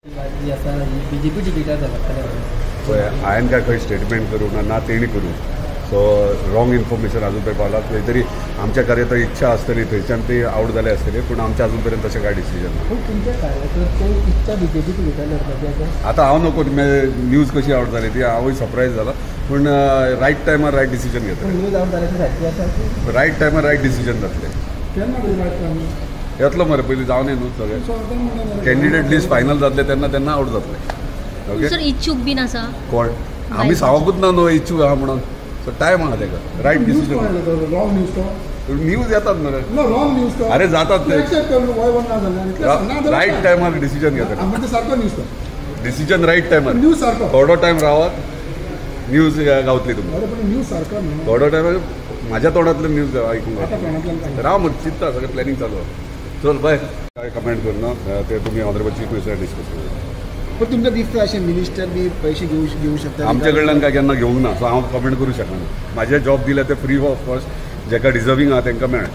जी आसा ही बीजेपी तिकीटार झगडटले. पळय, हांवें काय खंय स्टेटमेंट करूंक ना, ना तेणी करूंक. सो रॉंग इन्फॉर्मेशन अजून पर्यंत पावला. खंय तरी आमच्या कार्य इच्छा आसतली, थंयच्यान ती आवट जाली आसतली, पूण आमच्या अजून पर्यंत तशें काय डिसिजन ना. पूण तुमच्या कार्यकर्ते इच्छा बीजेपी तिकीटार लढपाची आसा. आतां हांव नको न्यूज कशी आवट जाली ती हांवूय सरप्रायज जाला, पूण रायट टायमार रायट डिसिजन घेतले. पूण न्यूज आवट जाली ती सारकी आसा. रायट टायमार रायट डिसिजन जातलें. येतलो मरे, पयलीं जावन न्हू सगळें. कॅन्डिडेट लिस्ट फायनल जातले तेन्ना तेन्ना आवट जातले. ओके सर, इच्छूक बीन आसा कोण आमी सांगूच ना न्हू इच्छूक आहा म्हणून. सो टायम आहा तेका रायट डिसिजन. न्यूज येतात मरे, अरे जातात ते. रायट टायमार डिसिजन घेतात. डिसिजन रायट टायमार, थोडो टायम रावात, न्यूज गावतली तुमकां. थोडो टायम म्हाज्या तोंडांतल्यान न्यूज आयकूंक राव मरे, चिंता सगळें प्लॅनिंग चालू आहा. चल बाय. काय कमेंट करना ते तुमी ऑनरेबल चीफ मिनिस्टर डिस्कस करूया. पण तुमकां दिसता अशें मिनिस्टर बी पैसे घेऊ शकता? आमच्या कडल्यान काय केन्ना घेवंक ना, सो हांव कमेंट करूं शकना. म्हाजें जॉब दिलें तें फ्री ऑफ कॉस्ट, जेका डिजर्वींग आहा तांकां मेळ्ळें.